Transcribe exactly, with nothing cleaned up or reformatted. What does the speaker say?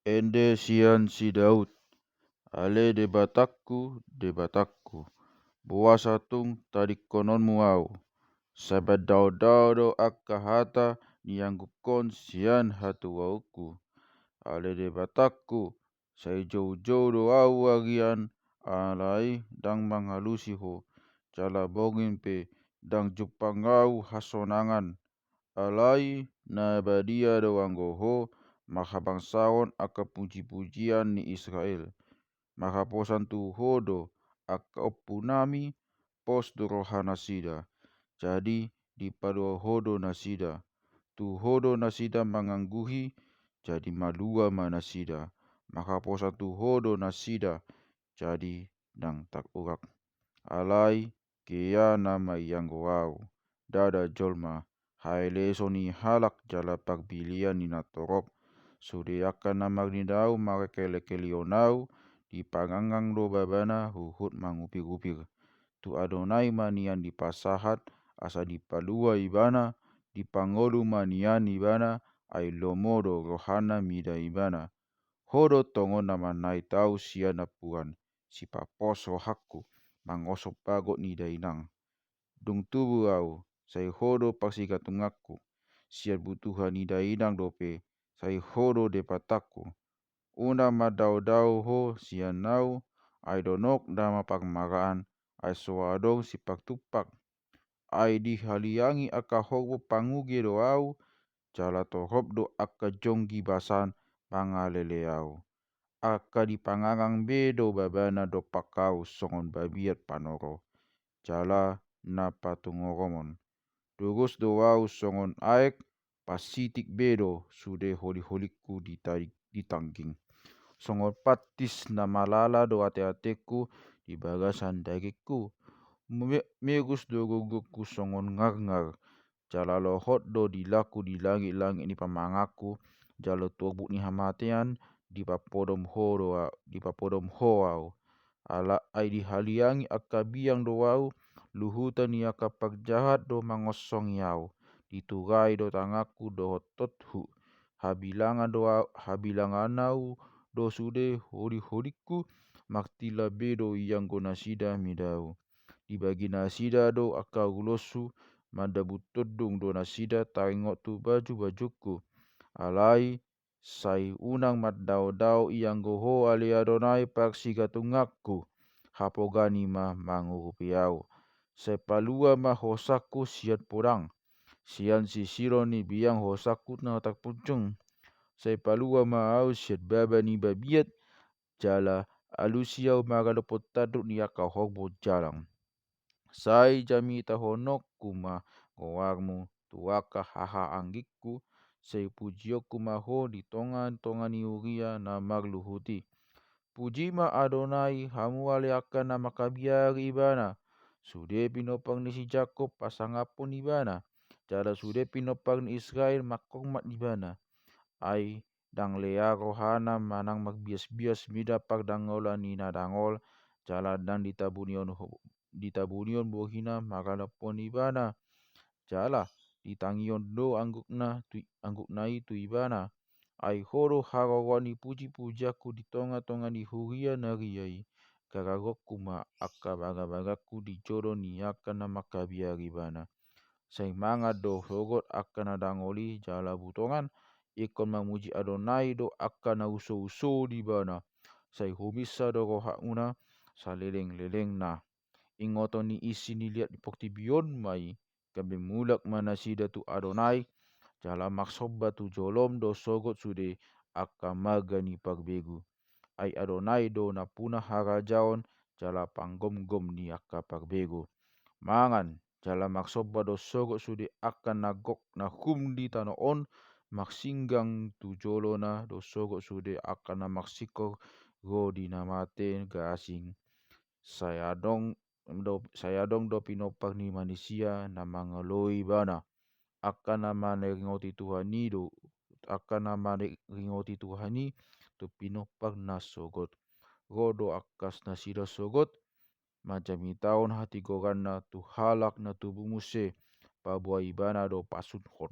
Ende sian si Daud. Ale Debatangku, Debatangku, boasa tung tadingkononmu ahu? Sai mandaodao do angka hata niangguhon sian hatuaonku. Ale Debatangku, sai joujou do ahu arian, alai ndang mangalusi ho, jala borngin pe ndang jumpang ahu hasonangan. Alai na badia do anggo ho manghabangsahon angka pujipujian ni Israel. Manghaposan tu ho do angka ompunami, pos do rohanasida. Jadi dipalua ho do nasida. Tu ho do nasida mangangguhi, jadi malua ma nasida. Manghaposan tu ho do nasida, jadi ndang tarungkap. Alai kea nama ianggo ahu, ndada jolma, haeleson ni halak jala parpilian ni natorop. Sude angka na marnida ahu marengkelengkelihon ahu, dipangangang do babana huhut mangupirupir. Tu Adonai ma nian dipasahat, asa dipalua ibana, dipangolu ma nian ibana, ai lomo do rohana mida ibana. Ho do tongon na manait ahu sian napuran, sipapos rohangku, mangoso bagot ni dainang. Dung tubu ahu, sai ho do parsigatunganku. Sian butuha ni dainang dope, sai ho do Debatangku. Unang mandaodao ho sian ahu, ai donok ndada parmaraan, ai so adong sipartumpak. Ai dihaliangi angka horbo panguge do ahu, jala torop do angka jonggi basan mangalele ahu. Angka dipangangang be do babana dompak ahu songon babiat panoro, jala na patungoromon. Durus do ahu songon aek, pasitik be do sude holiholingku di ta-, di tangging. Songon pantis na malala do ateatengku di bagasan dagingku. Me-, merus do gogongku songon ngarngar. Jala lohot do dilangku di langitlangit ni pamanganku, jala torbuk ni hamatean dipapodom ho do a-, dipapodom ho ahu. Ala ai dihaliangi angka biang do ahu, luhutan ni angka parjahat do mangosongi ahu. Diturai do tanganku dohot tothu. Habilangan do a-, habilangan ahu do sude holiholingku, martilla be do ianggo nasida mida ahu. Dibagi nasida do angka uloshu, mandabut tondung do nasida taringot tu bajubajungku. Alai sai unang mandaodao ianggo ho ale Adonai parsigatunganku, hapogani ma mangurupi ahu. Sai palua ma hosangku sian podang, sian sisiron ni biang hosangku na tarpunjung. Sai palua ma ahu sian baba ni babiat, jala alusi ahu mangalehon tanduk ni angka horbo jalang. Sai jamitahononku ma goarmu tu angka hahaanggingku, sai pujionku ma ho di tongatonga ni huria na marluhut i. Puji ma Adonai, hamu ale angka na mangkabiari ibana. Sude pinompar ni si Jakob pasangaphon ibana, jala sude pinompar ni Israel manghormat ibana. Ai ndang lea rohana manang marbiasbias mida pardangolan ni na dangol, jala ndang ditabunion ho-, ditabunion bohina mangalehon ibana. Jala ditangion do anggukna tu, anggukna i tu ibana. Ai ho do haroroan ni pujipujianku di tongatonga ni huria na ria i. Garagonku ma angka bagabagangku di jolo ni angka na mangkabiari ibana. Sai mangan do sogot angka na dangol i jala butongan, ingkon mamuji Adonai do angka na usouso di ibana. Sai huminsa do rohamuna salelenglelengna. Ingoton ni isi ni liat ni portibi on ma i, gabe mulak ma nasida tu Adonai, jala marsomba tu jolom do sogot sude angka marga ni parbegu. Ai Adonai do nampuna harajaon jala panggomgom ni angka parbegu. Mangan jala marsomba do sogot sude angka na gok na hum di tano on, marsinggang tu jolona do sogot sude angka na marsingkor ro di na mate gasing. Sai adong do, sai adong do pinompar ni manisia na mangaloi ibana. Angka na maringoti Tuhan i do, angka na maringoti Tuhan i tu pinompar na sogot. Ro do angka nasida sogot, manjamitahon hatigoranna tu halak na tubu muse, paboa ibana do pasuthon.